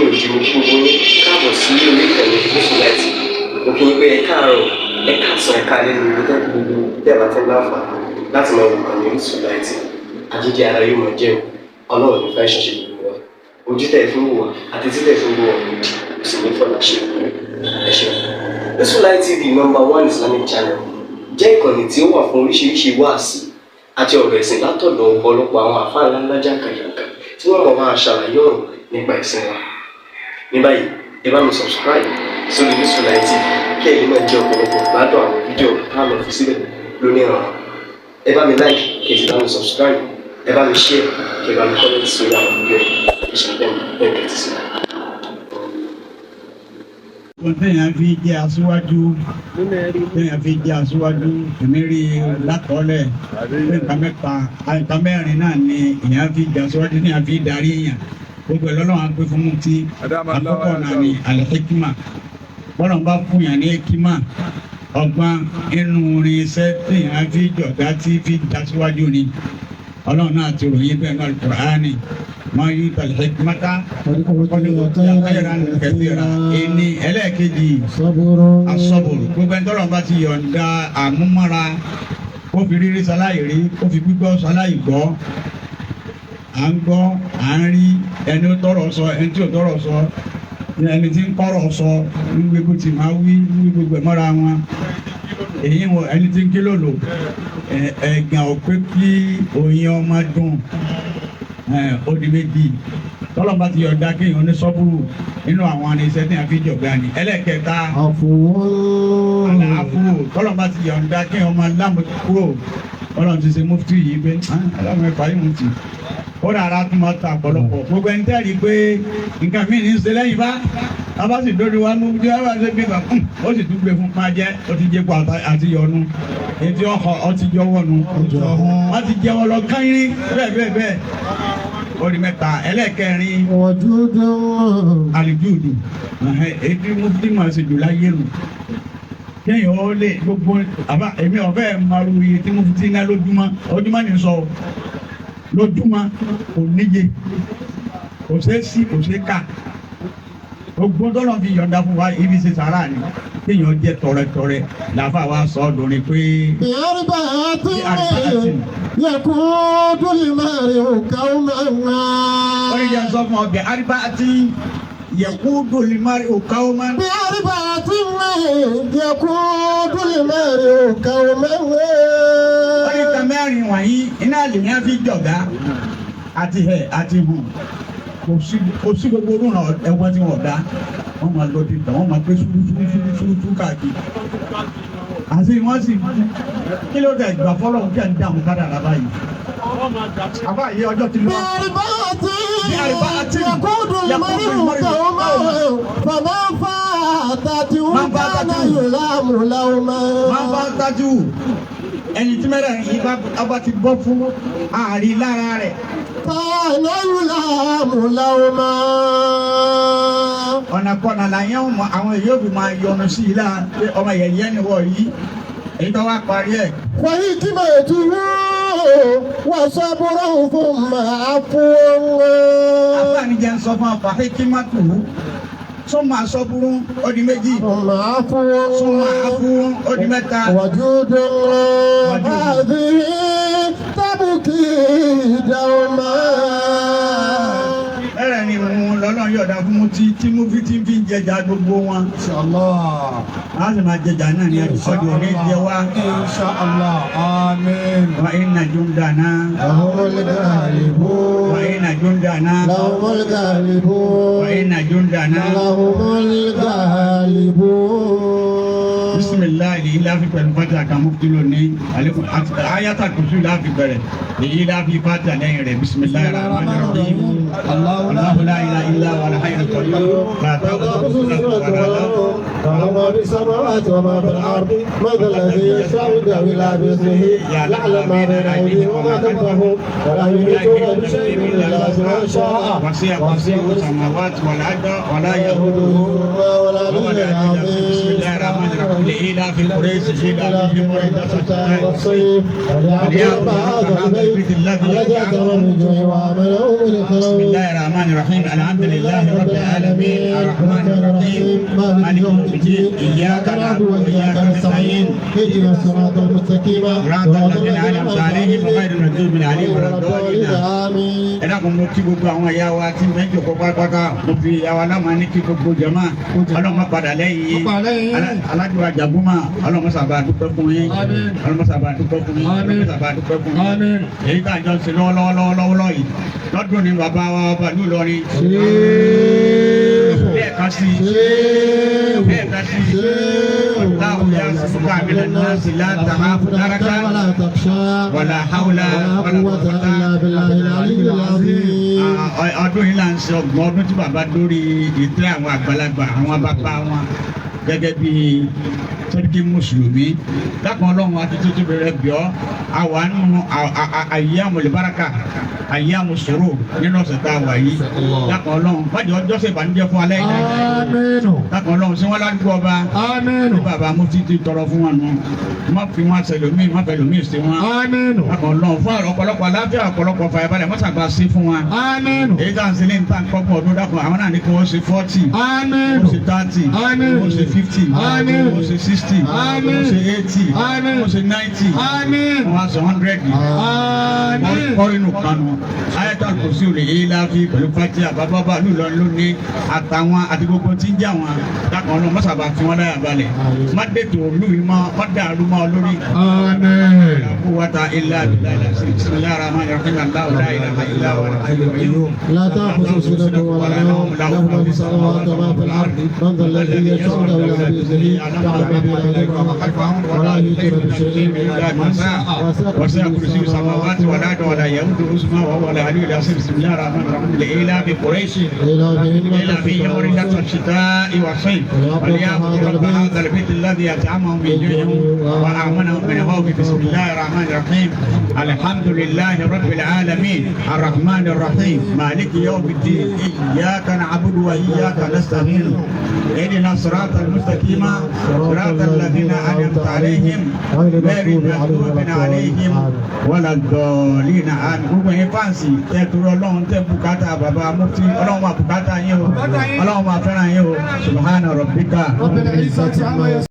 Lẹ́yìn òjì, mo kí gbogbo yín káàbọ̀ sí orí ìkànnì Orísun Light. Mo kí yín pé ẹ káàárọ̀, ẹ káàsán, ẹ káalẹ́ ní gbogbo gbogbo tẹ́ ẹ bá ti ń láǹfààní láti máa wò ìkànnì Orísun Light. Àjíjẹ ara yóò máa jẹun. Ọlọ́run ní fẹ́ ṣẹṣẹ gbogbo wa. Ojú tẹ̀ fún wò wá àti títẹ̀ fún wò wá kò sì ní fọlá ṣe. Ẹ ṣeun. Orísun Light TV, number one Islamic channel, jẹ́ ìkànnì tí ó wà fún oríṣiríṣi wáàsí àti ọ̀rọ̀ ẹ̀sìn látọ̀dọ̀ ọ̀pọ̀lọpọ̀ àwọn àfáà ńláńlá jàǹkàjàǹkà tí wọ́n mọ̀ máa ṣàlàyé ọ̀rọ̀ nípa ẹ̀sìn wa. Ní báyìí, ẹ bá mi subscribe sórí Orísun Light TV kí ẹ̀yin náà jẹ́ ọ̀pọ̀lọpọ̀ gbádùn àwọn fídíò tá a lọ fi síbẹ̀ lónìí ọ̀rọ̀. Ẹ bá mi like, kí ẹ sì bá mi subscribe, ẹ bá mi share, kí ẹ bá mi comment sórí àwọn fídíò yìí. Ẹ ṣe bẹ́ẹ̀ bẹ́ẹ̀ tẹ́tí sí. Ohun téèyàn fi jẹ́ aṣíwájú, téèyàn fi jẹ́ aṣíwájú, èmi rí lákọọ́lẹ̀ pé nǹkan mẹ́ta, nǹkan mẹ́rin náà ni èèyàn fi jẹ́ aṣíwájú, téèyàn fi darí èèyàn. Gbogbo ẹ̀ lọ́lọ́run á pé fún mufti. Àkọ́kọ́ náà ni al-hikma. Bọ́lá ń bá fún yàn ní hikima, ọgbọ́n inú irinṣẹ́ téèyàn fi jọ̀gá tí fi jẹ́ aṣíwájú ni. Ọlọ́run náà ti ròyìn bẹ́ẹ̀ náà Al-Qur'ani: man yu'ta al-hikmata faqad utiya khayran kathira. Ẹni ẹlẹ́ẹ̀kejì, asọ́bùrù. Gbogbo ẹni tọ́lọ́run bá ti yọ̀ǹda àmúmọ́ra, ó fi rírí sáláì rí, ó fi gbígbọ́ sáláì gbọ́. À ń gbọ́, à ń rí ẹni ó tọrọ sọ, ẹni tí ò tọrọ sọ, ẹni tí ń kọ́rọ̀ sọ ń gbé bó ti máa wí ń wí gbogbo ẹ̀ mọ́ra wọn. Èyí wọ ẹni tí ń kí lòlò ẹ̀gàn ò pé kí oyin ọmọ dùn. Ó di méjì. Tọ́lọ́run bá ti yọ̀ǹda kéèyàn ní sọ́búrù, nínú àwọn irinṣẹ́ tí a fi jọ̀gbá ni. Ẹlẹ́kẹta, àlàáfù. Tọ́lọ́run bá ti yọ̀ǹda kéèyàn máa lámòjú kúrò, Ọlọ́run ti ṣe mufti yìí pé aláwọ̀ ẹ̀fà yìí mú ti ó rárá tún máa ta ọ̀pọ̀lọpọ̀. Gbogbo ẹni tẹ́rì pé nǹkan míì ní í ṣe lẹ́yìn bá a bá sì dórí wa mú bí wọ́n bá ṣe gbé bá ó sì tún gbé fún máa jẹ́. Ó ti jẹ́ kó àti yọnu ètò ọkọ̀ ó ti jọwọ́ nu, wọ́n ti jẹ́wọ́ lọ kányín bẹ́ẹ̀ bẹ́ẹ̀ bẹ́ẹ̀. Ó di mẹ́ta. Ẹlẹ́kẹrin, alijudu. Èyí mufti máa ṣe jù láyé nù, kéèyàn ó lè gbogbo àbá. Èmi ọ̀fẹ́ maru iye tí mufti ná lójúmọ́. Ojúmọ́ ni sọ, lójúmọ́ kò níye, kò ṣeé sí, kò ṣeé kà. Gbogbo tọ́lọ̀ fi yọ̀ǹda fún wa, ibi ṣe sàrà ni kéèyàn jẹ́ tọrẹtọrẹ. Làáfà wa sọ ọ́ lórí pé. بأربعة يقود المرء قوما. Ó ní jẹ́ sọ fún ọ bẹ̀ arba'ati yaqudu al-mar'u qawman. بأربعة يقود المرء قوما. Ó ní kan mẹ́rin wọ̀nyí iná lèyàn fi jọ̀gá àti hẹ̀ àti hù. Kò sí gbogbo orúnà ẹ̀wọ̀n tí wọ́n dá, wọ́n máa lọ dídàn, wọ́n máa gbé súrúsúrúsúrú káàkiri àti wọ́n sì kí ló dé ìgbà fọlọ́ kí ẹ̀ ń dààmú kádàrá báyìí. Àbá yìí, ọjọ́ ti lọ. بأربعة يقود المرء قوما فمن فاتته كان يلام لوما. Máa bá tájú ẹni tí mẹ́rẹ̀ yìí bá ti bọ́ fún ààrí lára rẹ̀. كان يلام لوما. Ọ̀nà kọ̀nà làyẹn ọmọ àwọn èyí ò fi máa yọnu sí i lára pé ọmọ yẹ̀yẹ́ ni wọ̀ yìí. Èyí tó wá parí ẹ̀. وحكمته وصبره ثم عفو. Àfáàní jẹ́ ń sọ fún ọ, فحكمته ثم صبر, ó di méjì. ثم عفو. ثم عفو, ó di mẹ́ta. وجود. هذه تبكي دوما. Ẹ̀rẹ̀ ni òun lọ́lọ́run yọ̀ọ̀dá fún mu tí mú fi tí fi ń jẹjà gbogbo wọn. Inshallah. A sì máa jẹjà náà ní ọjọ́ òní jẹ wá. Inshallah. Amen. وإن جندنا. لهم الغالبون. وإن جندنا. لهم الغالبون. وإن جندنا. لهم الغالبون. Bisimilayi èyí láfi pẹ̀lú fatiha kan mufti lónìí. Alekun ayata kusu láfi bẹ̀rẹ̀, èyí láfi fatiha lẹ́yìn rẹ̀. بسم الله الرحمن الرحيم. الله لا إله إلا هو الحي القيوم لا تأخذه سنة ولا نوم. يعلم ما في السماوات وما في الأرض، من ذا الذي يشفع عنده إلا بإذنه، يعلم ما بين أيديهم وما خلفهم، ولا يحيطون بشيء من إلا بما شاء. وسع كرسيه السماوات والأرض ولا يؤوده ولا وهو العلي العظيم. بسم الله الرحمن الرحيم. لإيلاف قريش إيلافهم رحلة الشتاء والصيف، وليعبدوا رب هذا البيت الذي أطعمهم من جوع وآمنهم من بسم خوف. الله الرحمن الرحيم. الحمد لله رب العالمين، الرحمن الرحيم، مالك يوم الدين، إياك نعبد وإياك نستعين، اهدنا الصراط المستقيم، صراط الذين أنعمت عليهم غير المغضوب عليهم ولا الضالين. آمين. Ẹ dákun, mo kí gbogbo àwọn ìyá wa tí mẹ́jọ kó pátápátá. Mo fi ìyá wa láwọn ní kí gbogbo jama, ọlọ́mọ padà lẹ́yìn yín. Alájọ àjàgúnmá, ọlọ́mọ sábà dúpẹ́ fún yín, ọlọ́mọ sábà dúpẹ́ fún yín, ọlọ́mọ sábà dúpẹ́ fún yín. Èyí tá à ń jọ ṣe lọ́wọ́lọ́wọ́lọ́wọ́ yìí lọ́dún ní bàbá wa ọba ìlú Ìlọrin lẹ́ẹ̀kan sí, lẹ́ẹ̀kan sí. والله يعصمك من الناس، لا تخاف دركا ولا تخشى ولا حول ولا ولا قوة قوة إلا بالله العلي العظيم. Ọdún yìí là ń ṣe 30 ọdún tí bàbá dórí ìtẹ́ àwọn àgbàlagbà, àwọn bàbá wọn, gẹ́gẹ́ bí tọ́jú mùsùlùmí. Dákun Ọlọ́run, àti tuntun bẹ̀rẹ̀ bíọ́ àwa nínú أيام البركة، أيام السرور nínú ọ̀sẹ̀ tá a wà yìí. Dákun Ọlọ́run, bájọ́ ọjọ́ ṣe ìbànújẹ́ fún alẹ́ yìí. Àmín. Dákun Ọlọ́run, sí wọn ládùúgbò ọba Àmín. ní bàbá mufti ti tọrọ fún wọn nù, má fi wọn ṣẹlòmíì, má fẹ́ lòmíì sí wọn. Àmín. Dákun Ọlọ́run, fún ọ̀pọ̀lọpọ̀ àlàáfíà, ọ̀pọ̀lọpọ̀ fàyàbalẹ̀, mọ́sàgbà sí fún wa. Àmín. Èyí tá à ń ṣe ní níta kọ́kọ́ ọdún, dákun, àwọn náà ní kí wọ́n ṣe 40, Àmín. wọ́n ṣe 30, Àmín. wọ́n ṣe 50, Àmín. wọ́n ṣe 60, Àmín. wọ́n ṣe 80, Àmín. wọ́n ṣe 90, Àmín. wọ́n á sọ 100. Àmín. Kọ́rínù kanu ayatul kursi rè é láfi pẹ̀lú fatia bàbá bá lù lọ lónìí àtàwọn àti gbogbo tí ń jẹ́ àwọn. Dákun Ọlọ́run, mọ́sàbà fi wọ́n láyà balẹ̀, má dètò olú yìí mọ́, má dàrú mọ́ lórí. Àmín. قوة إلا بالله. بسم الله الرحمن الرحيم. الله لا إله إلا هو الحي القيوم. لا تأخذه سنة ولا نوم، له ما في السماوات وما في الأرض، من ذا الذي يشفع عنده إلا بإذنه، يعلم ما بين أيديهم وما خلفهم، ولا يحيطون بشيء إلا ما شاء، وسع كرسيه السماوات والأرض ولا يؤوده حفظهما وهو العلي العظيم. بسم الله الرحمن الرحيم. لإيلاف قريش إيلافهم رحلة الشتاء والصيف، وليعبدوا رب هذا البيت الذي أطعمهم من جوع وآمنهم من خوف. بسم الله الرحمن الرحيم. الحمد لله رب العالمين، الرحمن الرحيم، مالك يوم الدين، إياك نعبد وإياك نستعين، اهدنا الصراط المستقيم، صراط الذين أنعمت عليهم غير المغضوب عليهم ولا الضالين. آمين. Gbogbo yín fans tẹ dúró, Ọlọ́run tẹ bùkátà bàbá mufti, Ọlọ́run máa bùkátà yín o, Ọlọ́run máa fẹ́ràn yín o. سبحان ربك رب العزة عما يصفون.